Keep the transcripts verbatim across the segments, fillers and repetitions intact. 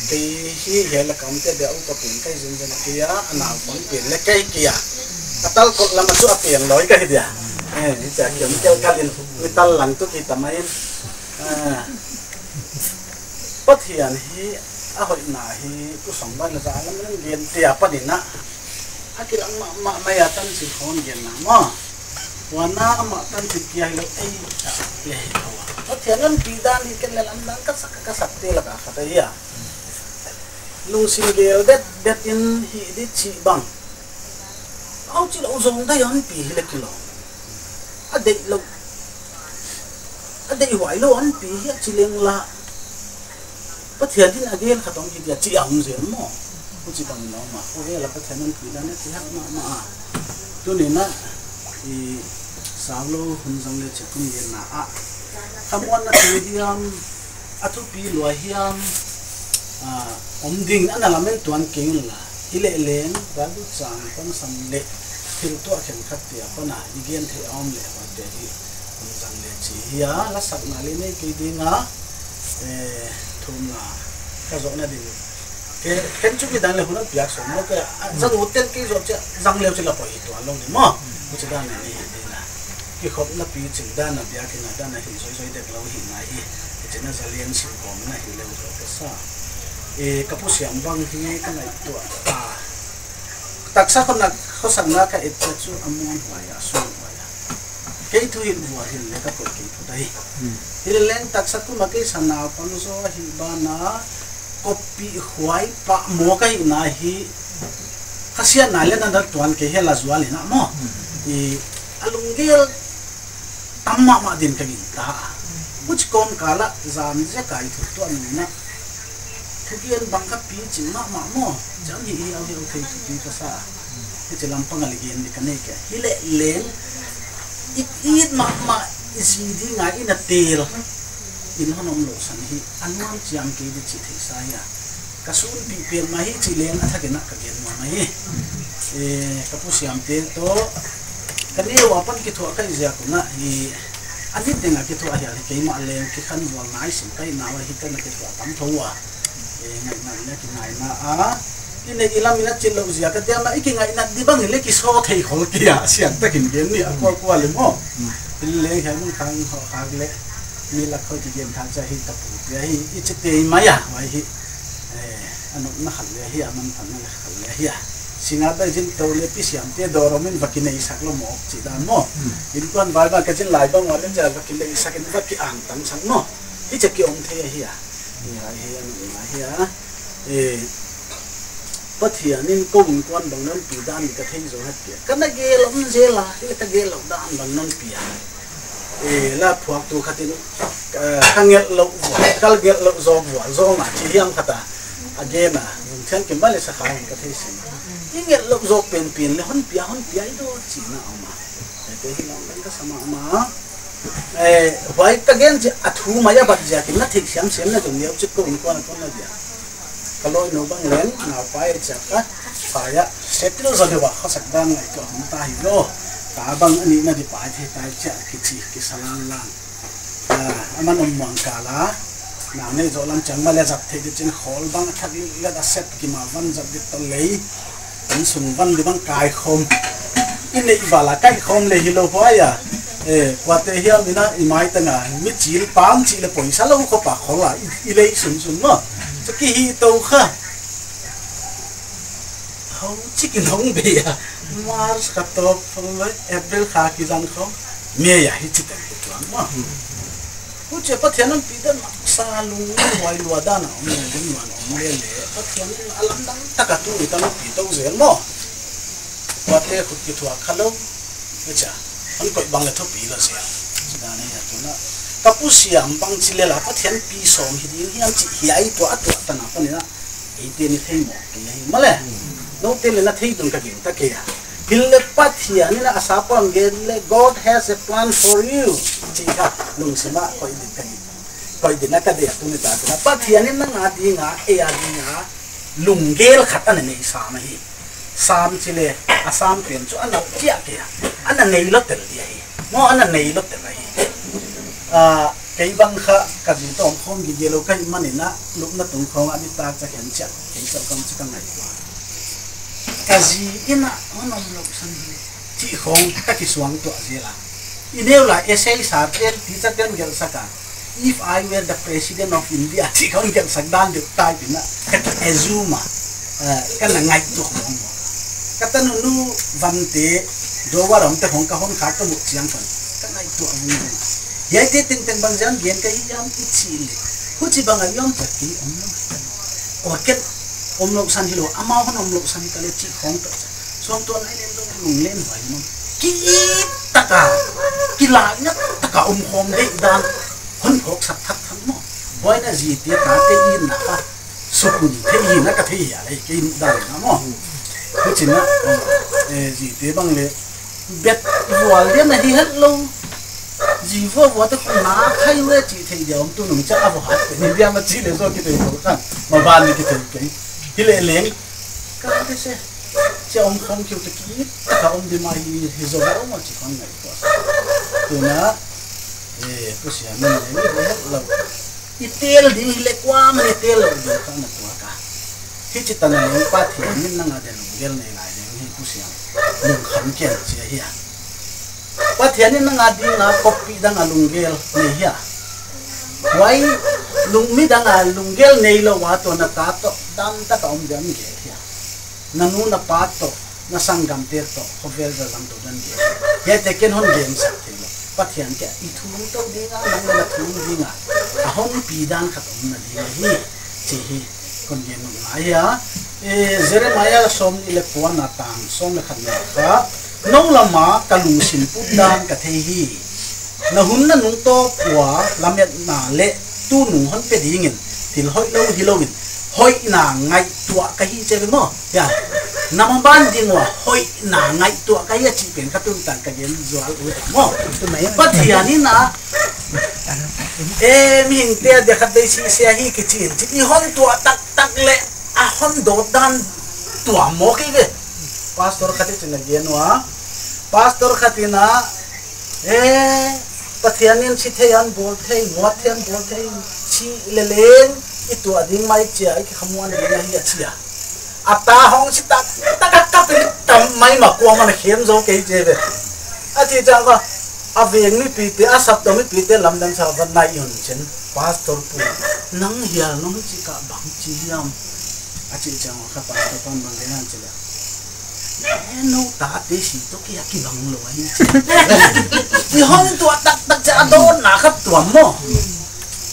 Kei hi hela kamte dia upa pen kai zenzen kia, a naupang pen le kai kia. A tal kol lam a chu a pen loi kai dia. Eh, hichia kiam kel kalin mi tal lang tu ki tamain. Ah. Pathian hi a hoihna hi tu song ban za lam lam gen tia panina. A kilang mahmah mai a tanchin khon genna maw. Huan a amah tanchin kia hilou ei ta le hi thou a. Pathian hon pi dan hi ken le lamdang ka sak, ka sak te laka khat ahi a. Lungsim gel det det in hi di chih bang. Huchilou zong dai hon pi hi le kilawm. A deihlou. A deihhuai lou hon pi hi a chi leng la. Pathian din a gel khat om hi dia chi a om zel maw. Huchibang in a om a. Huai la Pathian hon pi dan a chi hak mahmah a. Tuni'n a, i, saulou hun zong le chi kum genna a. Khamuanna thu hiam, a thupi lua hiam, ah, om ding ana lamen tuan kei un la. Hi le leng, Bible chang, tangsam le, thil tuah khenkhat te a pan a, i gen theih a om le, huaite hi, hun zang le chi hi a, lasakna le nei kei ding a, eh, thumna, ka zohna ding. Ke, ken chu midang le hun a piak sawm lou ke, a, zang ut ten kei zoh chia, zang leu chi la poi hi tuan lou ni maw. Huchi dan a nei hi ding a. Kikhopna pi ching dan a biakinn a dan a hi zoizoi dek lou hi na hi. Hichi na zalen sim kawm na hi leu zoh ka sa. E, ka pu siam bang hi ka ngaihtuah ta. Taksa khosakna, khosakna ka et chu a muanhuai a, sunghuai a. Kei thu hilh vua hilh le ka koih kei phot ahi. Hmm. Hileleng taksa kum a kei sa naupang zaw ahi ban a, koppih huai pah maw ka hihna hi, ka siatna le na dal tuan kei hela zual in a maw. Hmm. I, a lunggel tam mahmah din ka gingta. Huchi kawmkal a zan zek a i thu tuah nung in a. Thugen bang ka pi ching mahmah maw. Chang hi i au hi au thei thupi ka sa. Hichi lampang a le gen di ka nei kei. Hileleng. It it mahmah i zi ding a i na tel. In hon om lou san hi. A nuam chiam kei di chi thei sa hi a. Ka sunpih pen mah hi chi leng a thak in a ka gen nuam ahi. Eh, ka pu siam te toh. Ka neu a pan kithuah ka hi ziak un a hi. A niteng a kithuah hial hi keimah leng kikhanvual nai sim ka hihna uah hi ka na kithuah tam thou a. Eh, ngaihna in a kingaina a. I neih i lam in a chil lou ziak a diam a i kingaihna di bang in le kisawl thei khol kei a siang takin gen ni a kuakua le maw. Hmm. Hileleng hiai mun khang ho khak le. Mi lak khoi kigen thak chia hi ka pu tia hi i chi tei mai a, huai hi. Eh, a nopna khat le hi a, manphatna khat le hi a. Singa bai zin tou le pi siam te dawr om in va kinei sak lou maw, chi dan maw. Hmm. Innkuan vai ba ka zin lai bang uah le chia va kinei sak in va ki ang tang sak maw. Hichia ki om thei ahi a. Hiai hi a nopna hi a. Eh, Pathian in kou innkuan bang non pi dan ka thei zou het kei. Ka na gel om zel a, hi ka gel lou dan bang non pi a. Eh, la phuaktu khat in, eh, ka ngelh lou vua, ka ngelh lou zou vua, zou na chi hiam khat a. A gen a, nun thian kim bale sa kha hon ka thei sin. I ngelh lou zou pen pen le hon pia, hon pia i do chi na om a. Eh, te hi lam ka sa mahmah. Eh, huai ka gen chi a thu mai a bat ziak in na theih siam siam na tung leu chi kou innkuan a kon na dia. Ka lawinu bang leng, naupai chia ka, pai a, settle zaw deuh a, khosak dan ngaihtuah hong ta hi lo. Ta bang a nihna di pai thei tai chia, kichi, kisa lang lang. Ah, aman om muang kal a, nau nei zoh lam chiang ma le zat thei di chin khawl bang a thak li let a set kima van zat di tawh lei. Insung van di bang kaikhawm. I neih val a kaikhawm le hilou huai a. Eh, kuate hiam in a i mai tang a, mi chil pam chih le poisa lou khop a khawl a, i, i lei sunsun maw. Chu ki hi tou kha. Hau chi ki nong be a. March kha top, April kha kizang khawm. May a hi chi tang ki tuang maw. Huchia Pathian hon pi dan mak sa lunghuai lua dan a om le, lungnuam om le le. Pathian in a lamdang tak a tu i tan pi tou zel maw. Kuate khut kithuah kha lou. Huchia, hon koih bang le thupi lou zel. Chi dan a hi a tuna. Ka pu siam bang chi le la Pathian pi sawm hi ding hiam chi hiai tuah a tuah tan a panin a. Eite ni thei mawk kei hi maw le. Hmm. Noute le na thei dun ka gingta kei a. Hilele Pathian in a sap a hon gen le, "God has a plan for you." Chi kha, lungsim a koih din ka hi. Koih din a ka deih a tuni ta tuna. Pathian in nang a ding a, ei a ding a, lunggel khat ana nei sam ahi. Sam chi le, a sam pen chu ana chiah kei a. Ana nei lou tel di ahi. Maw ana nei lou tel ahi. Ah, Kei bang kha ka zi toh omkhawm gige lou ka hih manin a, lupna tung khawng a nitak chia khen chiat, kei chauh kam chia ka ngaihtuah. Ka zi in a hon omlouhsan hi chih khawng ka kisuangtuah zel a. I neu lai essay sa ten, teacher ten gelhsak a, "If I were the president of India," chih khawng gelhsak dan deuh type in a, ka ki assume a, eh, ka na ngaihtuah khawng. Ka tanunu Vante, Dowa ram te khawng ka hon kha ka muh chiang khawng, ka ngaihtuah vung vung. Hiaite tengteng bang ziak gen ka hi hiam i chih leh, huchibang a i om chia kei omlou. Aw, ken omlouhsan hilou, amau hon omlouhsan ka leh chih khawng toh chia, suangtuahna i nei lou, lunglen huai lou. Kitak a, kilainat tak a omkhawm deihdan hon phawksak thakthak maw. Huai in a zite tate i na kha sukun thei hi na ka thei hia leh, kei muhdan in a maw. Huchiin a, eh, zite bang leh bet vual dia na hi hetlou. Zi vuavua te khawng na khai ve chih thei dia om, tunung chia a vuahat te ni dia ma chih leh zaw kithei kha. Maban ni kithei kei. Hileh leng, ka te se, chia omkhawm keu te kitak a om di mai hi, hi zaw om a chih khawng ngaihtuah. Tuna, eh, Pu Siam in leng, hetlou. I tel ding hileh kuamah in i tel lou ding kha na tuak a. Hichi tan a leng Pathian in nang a dia lunggel nei lai leng hi Pu Siam, lungkham ken chia hia. Pathian in nang a ding a koppih dang a lunggel nei hia. Huai lung, midang a lunggel neilou a tua na ta toh damtak a om diam gel hia. Na nu na pa toh, na sanggamte toh, khovel zazang toh dan gel. Hiaite ken hon gensak theilou. Pathian kiang a i thum tou ding a, nang na thum ding a, a hon pi dan khat om na ding ahi, chih hi kon gen nuam ahi a. Eh, Jeremiah sawmnih leh kua na tang sawm leh khat na kha, "Nou lam a ka lungsim put dan ka thei hi. Na hun na nungta ua lametna leh tunung hon pe dingin thil hoihlou hilouin hoihna ngaihtuah ka hi," chi ve maw. Hia. Na maban ding ua hoihna ngaihtuah ka hi a chih pen kha tuni tan ka gen zual uh maw. Pathian in a, eh, mihingte a dia khat vei sih sia hi kichi in, chih i hon tuah taktak leh a hon dawt dan tuam maw kei ve. Pastor khat in a gen ua. Pastor khat in a, eh, Pathian in si thei a hon bawl thei, muat thei a hon bawl thei, chih leh leng i tuah ding mai chia, i kikhamuan ding ahi a chia. A ta hong si taktak a kap in tam mai mah, kuamah in a khem zou kei chi ve. A chih chiang a, a veng mipite, a saptuam mipite lamdang sa va nai un chin, "Pastor pu, nang hial nong chih kha bang chi hiam?" a chih chiang a kha pastor pan bang leh han chi leh, "Eh, nou tate si toh kia kibang lou ahi," chi. I hon tuah taktak chia a dawnna kha tuam maw.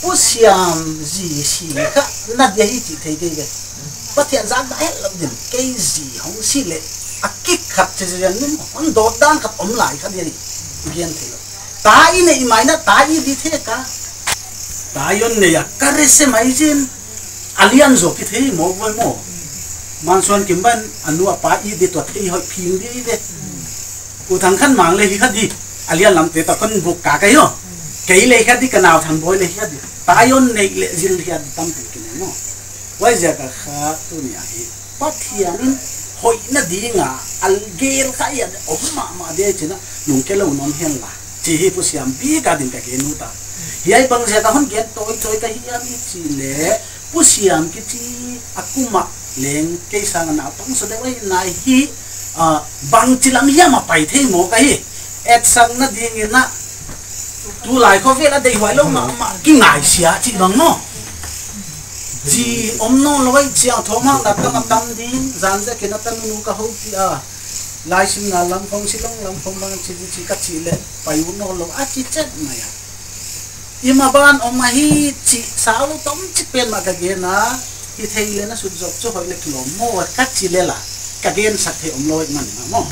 Pu Siam zi si kha na dia hi chih thei kei ve. Pathian zak dah hetlou din, kei zi hong si leh a kik khat chi zen nun hon dawt dan khat om lai kha dia hi. Gen theilou. Ta i neih mai in a, ta i di thei ka. Ta i hon nei a ka rese mai zen. A lian zaw kithei maw, voi maw. Mansuan Kimban a nu a pa i di tua thei hoih phing di ve. U Thang Khan Mang leh hi kha di. A lian lamte toh kon buk ka kei aw. Kei leh kha di, ka nau Thang Boi leh kha di. Ta i hon neih leh zil kha di tampi kinei maw. Huaiziak a kha tuni a hi Pathian in hoihna ding a a gel kha i a om mahmah dia chih in a lungke lou in om hen la. Chih hi Pu Siam bik a din ka gen ut a. Hiai bang ziak a hon gen toitoi ka hi hiam i chih leh, Pu Siam kichi a kum a leng kei sang a naupang sawt deuh ahi nai hi, ah, bangchi lam hiam a pai thei maw ka hi. Etsakna ding in a, tulai khovel a deihhuai lou mahmah kingaisia chih bang maw. Zi om nawnlou ei, chiang thawm hang na tam a tam ding, zan zek in a tanunu ka houpi a. Laisimna lam khawng, Shillong lam khawng bang chi chi ka chih leh pai ut nawnlou a chi chet mai a. I maban om ahi chih sau lou tom chik pen mah ka gen a, hithei leh na sut zop chu hoih leh kilawm maw ka chi leh la, ka gensak thei omlou ahih manin a maw.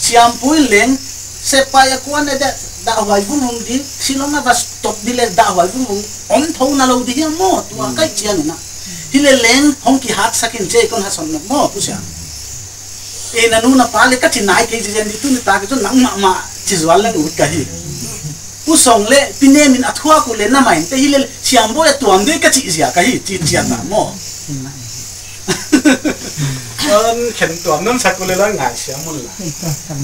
Siampu in leng, sepai a kuan a dah, dahhuai vungvung di, Shillong a va stop di leh dahhuai vungvung om thou na lou di hiam maw, tua ka hih chiang in a. Hileh leng hong kihatsak in chi kon hasan nop maw, Pu Siam. Eh, na nu na pa leh ka chi nai kei zen di, tuni tak a chu nang mahmah chi zual leng ut ka hi. Pu Song leh Pi Nem in a thuak uleh na mai in te hileh Siam Boi a tuam di ka chih ziak ahi, chi chian na maw. An khen tuam non sak uleh la ngai siam un la.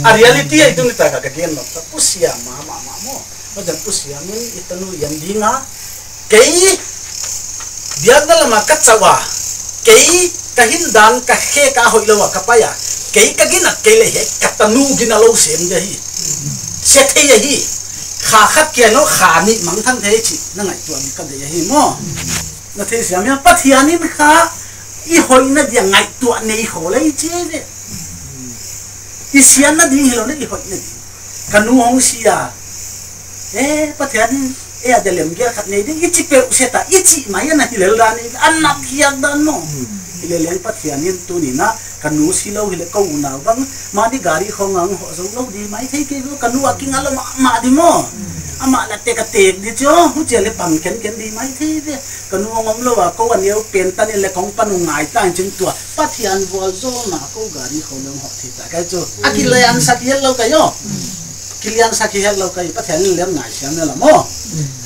A reality ahi tuni tak a ka gen nop ta Pu Siam mahmah maw. Huaiziakin Pu Siam in i tanu i en ding a, kei biakna lam ah ka chauh a, kei ka hindan ka khe ka hoihlou a ka pai a, kei ka ginat kei leh hiai ka tanu ginalou sem di ahi. Sia thei ahi. Kha khat kia no kha nih mangthang thei chih na ngaihtuah ding ka deih ahi maw. Na theisiam hia, Pathian in kha i hoihna dia ngaihtuah nei khol ei chi ve. I siatna ding hilou leh i hoihna ding. Ka nu hong si a, eh, Pathian in, eh, a dia lemgel khat nei ding, i chi peuh se ta, i chih mai ana hi lel dan i, ana phiak dan maw. Hileleng Pathian in tuni'n a, ka nu silou hileh ka unau bang, mahni gari khong a hong hoh zou lou di maithei kei ve, ka nu a kinga lou mahmah di maw. Amah lah tek a tek di chu, huchia leh pang kenken di maithei ve. Ka nu hong omlou a, kou a neu pen tan in leh kong pan uh ngai ta in chin tua. Pathian vualzawlna kou gari khong leh hong hoh thei ta ka hi chu. A kiliansak hial lou ka hi aw. Kiliansak hial lou ka hi, Pathian in lem ngai siam na la maw.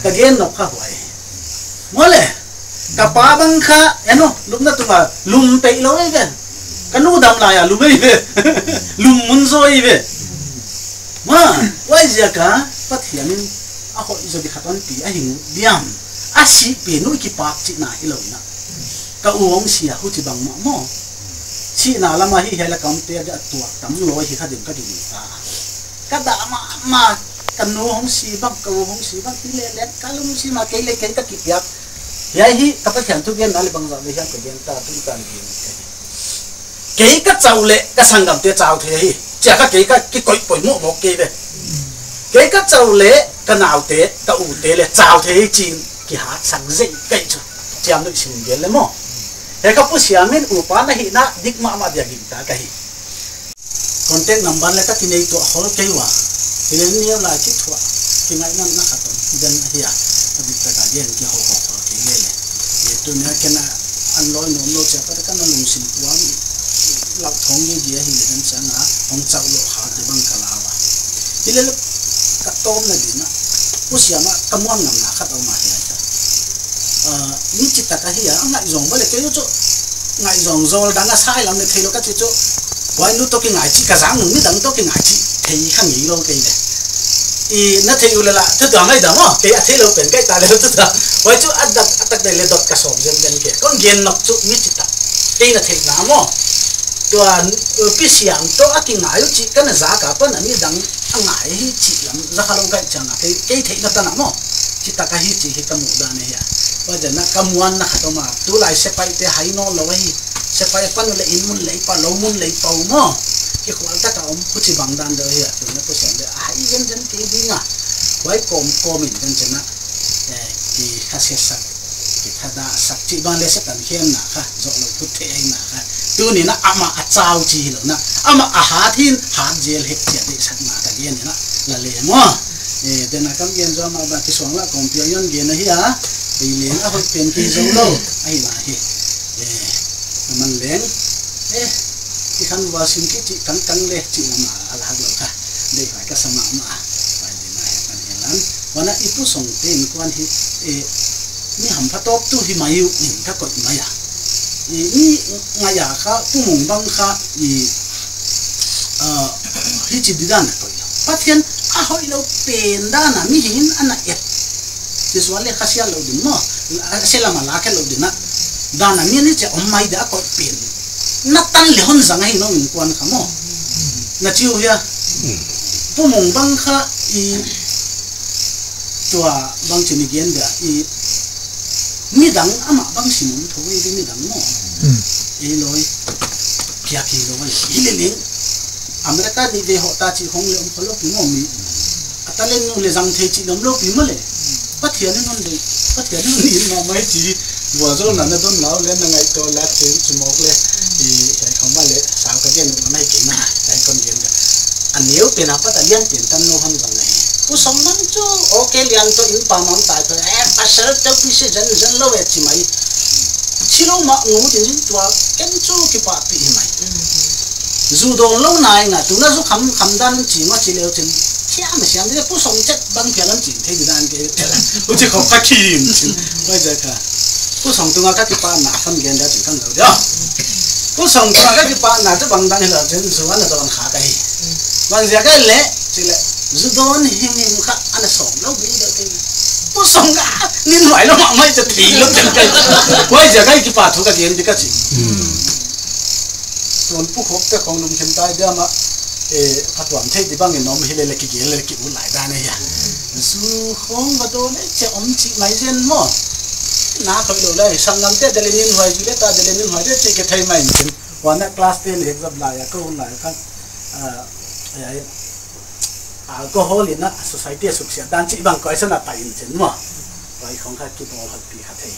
Ka gen nop kha huai. Maw le, ka pa bang kha, en aw, lupna tung a, lum peih lou ei ve. Ka nu dam lai a, lum ei ve. Lum mun zaw ei ve. Maw, huaiziak a, Pathian in a hoih zaw di khat hon pi a hing diam. A sih pen uh i kipak chihna hilou in a. Ka u hong si a huchibang mah maw. Sihna lam a hi hiai leh ka omte a tuak tam lou hi kha ding ka gingta. Ka dah mahmah, ka nu hong si bang, ka u hong si bang, hileleng ka lungsim a kei leh kei ka kipiak. Hiai hi ka Pathian thugenna leh bangzah leh hiam ka gen ta, tun tan gen ka hi. Kei ka chauh leh ka sanggamte chau thei hi. Chia kha kei ka kikoih poimoh mawk kei ve. Kei ka chauh leh ka naute, ka ute leh chau thei hi chi'n kihatsak zeih ka hi chu. Chiam nuih sin gen leh maw. Hiai kha Pu Siam in upa na hihna dik mahmah dia gingta ka hi. Contact number leh ka kinei tuah khol kei ua. Hileleng neu lai kithuah, kingaihna na khat om den ahi a. A dik tak a gen kihou hou khol kei lele. Hiai tuni a ken a an loi nuam lou chia ka ta ka na lungsim puang. Lau thong gige ahi leh dan chiang a hong chauh lou kha di bang ka lau a. Hilele ka tawpna ding a, Pu Siam a ka muan ngamna khat om a hiai ta. Ah, mi chitak ahi a, a ngaihzawng bang leh kei uh chu ngaihzawng zawl dang a sai lam leh theilou ka chi chu. Huai nu toh kingai chih, ka zang nung midang toh kingai chih thei kha ngeilou kei leh. I na thei uleh lah, thu tuam mai dam aw, kei a theilou pen kai ta leh thu tuam. Huai chu a dak, a tak dai leh dot ka sawm zenzen kei. Kon gen nop chu mi chitak. Kei na theihna maw. Tua, uh, Pi Siam toh a kingai uh chih ka na zak a pan a midang a ngai hi chih lam, za kha lou kai chiang a, kei, kei theihna tan a maw. Chitak ahi chih hi ka muhdan ahi a. Huaiziakin a ka muanna khat om a, tulai sepaihte hai nawnlou ahi. Sepaih pan uleh inn mun lei pah, lou mun lei pah uh maw. Kikhual tak a om, huchibang dan deuh ahi a, tuni a Pu Siam leh a hai zenzen kei ding a. Huai kawmkawm in kan chiang a, eh, kikhasiasak, kithadahsak chih bang leh Setan khemna kha, zoh lou phut theihna kha. Tuni'n a amah a chau chih hilou in a, amah a hat hi'n, hat zel hek chia deihsakna ka gen in a, la leng aw. Eh, tuni a kam gen zaw mah bang kisuang lah kawmpi a hon gen ahi a, ei leng a hoih pen kei zoulou, ahi mah hi. Eh, aman leng, eh, i khan va sim ki chih tangtang leh chih lam a la hak lou kha. Deihhuai ka sa mahmah. Huai ding a hiai kan hilan. Huan a i Pu Songte innkuan hi, eh, mi hamphatawptu hi mai uh in ka koih mai a. I, mi ngai a kha, Pu Mung bang kha, i, ah, hichi di dan a koih lou. Pathian a hoihlou pen dan a mi hi'n ana et. Jesu a leh kha sia lou ding maw. A sia lam a la khe lou ding a. Dan a mi ni chia om mai dia a koih pen. Na tan leh hon zang ahi, nou innkuan kha maw. Na chi uh hia. Pu Mung bang kha i tua bangchi ni gen dia i midang amah bang si mun tho ei di midang maw. Ei loi. Kia ki loi. Hileleng. America ni ve hoh ta chih hong leh om kha lou pi maw mi. A talent nu leh zang thei chih lom lou pi maw le. Pathian in hon deih, Pathian in hon deih mahmah hi chih. Vualzawlna na don lou leh na ngaihtuah leh a chen chimawk leh. I, hiai khong mah leh, sau ka gen uh nai kei na, hiai kon gen ka. A neu pen apat a lian pen tan nou hon zang ahi. Pu Song nang chu, okay lian toh in pa mang tai toh, eh, pastor toh pi se zen zen lou e chi mai. Silou mah ngu tin zin tua, ken chu kipahpih hi mai. Zu dawn lou nai nga, tuna zu kham, kham dan chi ma chi leu chin. Siam, siam, dia Pu Song chet bang phial an chin, thei di dan ke, huchi khop kha kim chin. Huaiziak a. Pu Song tunga ka kipahna kon gen dia chin kan lou dia. Pu Song tunga ka kipahna chu bang dan hilou chin, zu ana dawn kha ka hi. Bangziak a leh, chi leh. Zu dawn hi mi kha ana sawm lou bik deuh te. Pu Song kha nin huai lou mahmah, i ta thei lou tel kei. Huaiziak a kipahthu ka gen di ka chi. Tuan pu khop te khong lungkhen tai dia mah, eh, phatuam thei di bangin om hilele kigel le ki u lai dan e hia. Zu khong va dawn e che om chi mai zen maw. Na khoi lou lai, sanggam te dele nin huai zu le ta dele nin huai de chi ke thei mai zen. Huan a class ten exam lai a, ka hun lai khan, ah, ai, ai, alcohol in a society a suksiat dan chih bang koi san a pai in chen maw. Koi khong kha kibawl hot pi kha thei.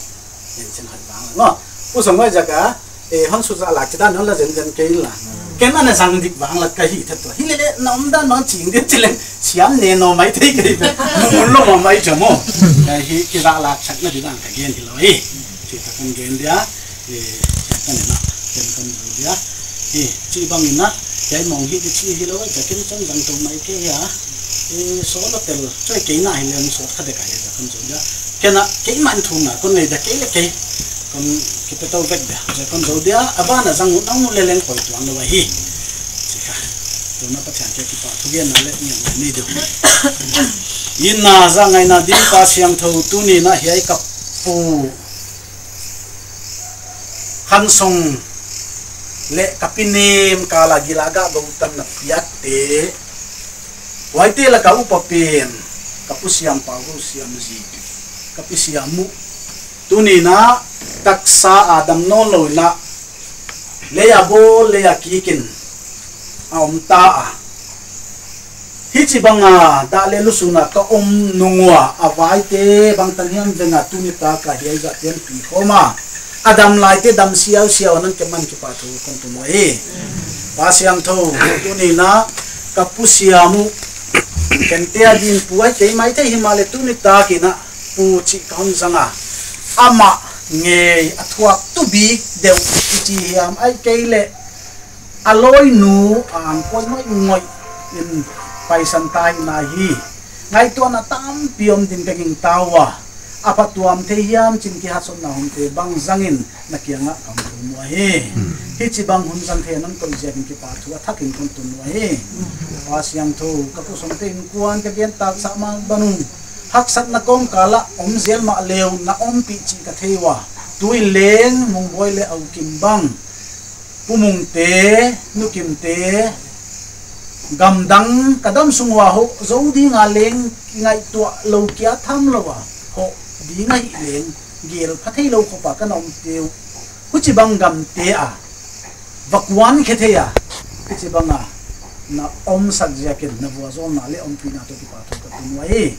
In chen hot bang maw. Pu Song huaiziak a, eh, hon suzah lak chidan hon la zen zen kei la. Ken ana zang dik bang la ka hi that tua. Hilele na om dan bang ching din chi leng siam ne no mai thei kei. Mun lou ma mai cha maw. Ka hi kizah lak sakna di dan ka gen hilou e. Chi ta kan gen dia. Eh, ka ni na, ken kan zou dia. Eh, chi bang in a, hiai mong hi di chi hilou, ka ken chan zang tou mai kei hia. Eh, solo tel, choi kei na hi leng sawt kha de ka hia, ka kan zou dia. Ken a, kei man thum na, kon nei da kei le kei. Kon kipe tou vek dia, ka kan zou dia. A ban a zang u nang u le leng koi tuan lou hi. Chi kha. Tuna Pathian kiang kipahthu gen na le ngen ni du. Inn a za ngai na din Pa Siangthou tuni na hiai ka pu Khan Song le ka pi Nem kal a gil a gah gou tan na piak te. Huaite lak a upa pen ka Pu Siam Pau Gou Siam zi, ka Pi Siam Muh. Tuni na taksa a dam nawn lou in a lei a bawl lei a kik in a om ta a. Hichibang a dah le lusun a ka om nung ua, a vaite bangtan hiam veng a tuni tak a hiai zah ten pi khawm a, a dam laite dam siausiau a, non kei man kipahthu kon tun uhi. Pa Siangthou, tuni na ka Pu Siam Muh, ken te a din pu ai kei maithei himahleh tuni tak in a pu chih ka hon zang a. Amah ngei a thuak tu bik deuh i chi hiam ai kei leh a lawinu a angkuan ngoihngoih in paisan ta hi na hi. Ngaihtuahna tampi om din ka gingta ua. A phatuam thei hiam chin kihatsotna hun te bang zang in na kiang ah ka hon thum uhi. Hichibang hun zang thei a non koih ziak in kipahthu a thak in kon tun uhi. Pa Siangthou, ka Pu Song te innkuan ka gen tak sah mah bang un, haksatna kawmkal ah om zel mahleh uh na ompih chih ka thei ua. Tuin leng Mungbuai le Aukim bang, Pu Mung te, Nu Kim te, gamdang ka dam sung ua hoh zou ding a leng kingaihtuah lou kia tham lou a hoh ding ahih leng gel pha thei lou khop a ka na om te uh. Huchibang gam te a va kuan khe thei a, hichibang a na om sak ziak in na vualzawlna le ompihna toh kipahthu ka tun uhi.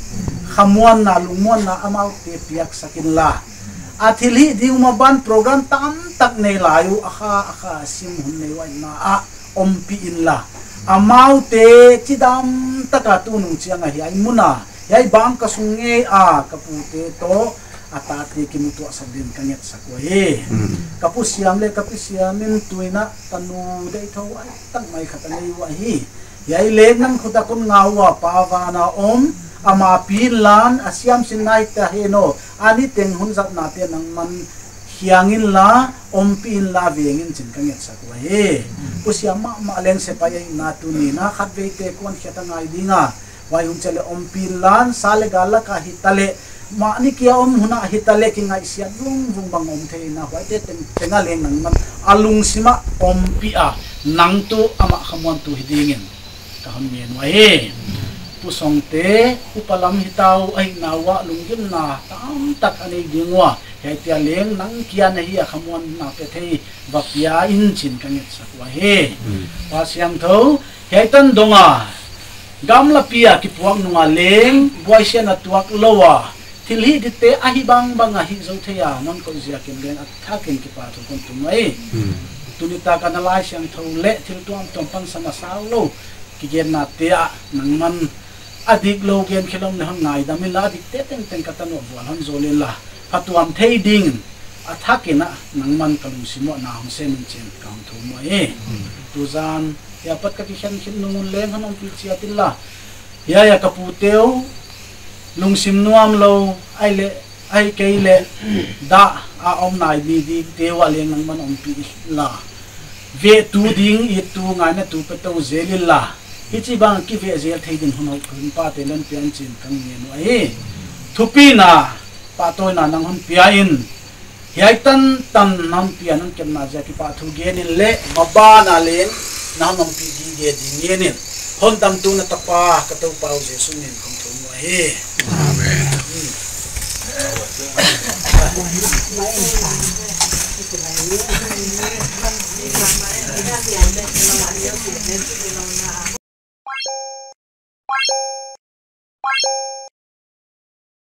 Khamuanna, lungmuanna amaute piak sak in la. A thilhih ding mah ban program tamtak nei lai uh, a kha, a kha sim hun nei uai na ah ompih in la. Amaute chidam tak a tunung chiang a hiai mun a, hiai bangka sung ngei a ka pute toh a tate kimutuah sak din ka nget sak uhi. Ka Pu Siam le ka Pi Siam in tuin a tanu deih thou ai tak mai khat a nei uhi. Hiai leng nang khut a kon ngak ua, Pa van a om, ama pi in lan a siam sin nai ta hen aw, a niteng hun zatna te nangman hiang in la, ompih in la veng in chin ka nget sak uhi. Pu Siam mahmah leng sepaih ahihna tuni na khatvei te kuan khiat a ngai ding a. Huai hun chiang leh ompih in lan, sa le gal lak a hita leh, mahni kia om hun ah hita leh kingaihsiat vungvung bang om thei na, huaite tengteng a leng nangman a lungsim ah ompih a, nang tuh amah khamuantu hi ding in ka hon ngen uhi. Pu Song te upa lam hita uh ahihna uah lunggimna tamtak a nei ding ua, hiaite a leng nang kia na hi a khamuanna pe thei va pia in chin ka nget sak uhi. Pa Siangthou, hiai tan dong a gamlapi a kipuak nung a leng buaisiatna tuak lou a, thilhih dite ahi bangbang a hih zou thei a non koih ziak in leng a thak in kipahthu kon tun uhi. Tuni tak a na Laisiangthou le thil tuamtuam pansan a sau lou kigenna te ah nangman a dik lou gen khe lou na hon ngaidam in la, a dikte tengteng ka tanu ah vual hon zawl in la, phatuam thei ding a thak in a nangman ka lungsim uah na hon sem in chin ka hon thum uhi. Tuzan hiai apat ka kikhen khit nung un leng hon ompih chiat in la. Hiai a ka pute uh lungsim nuam lou, ai leh, ai kei leh dah a om nai di dikte uah leng nangman ompih la. Vehtu ding, ittu, ngainatu pe tou zel in la. Hichibang kiveh zel thei ding hun hoih hun pate na hon pia in chi'n ka ngen uh ahi. Thupina, pahtawina nang hon pia in, hiai tantan na hon pia, na hon kepna ziak kipahthu gen in leh, maban a leng na hon ompih gige ding ngen in, hon damtu na tapa ka Toupa uh Jesu min in kong thum uh ahi. Amen.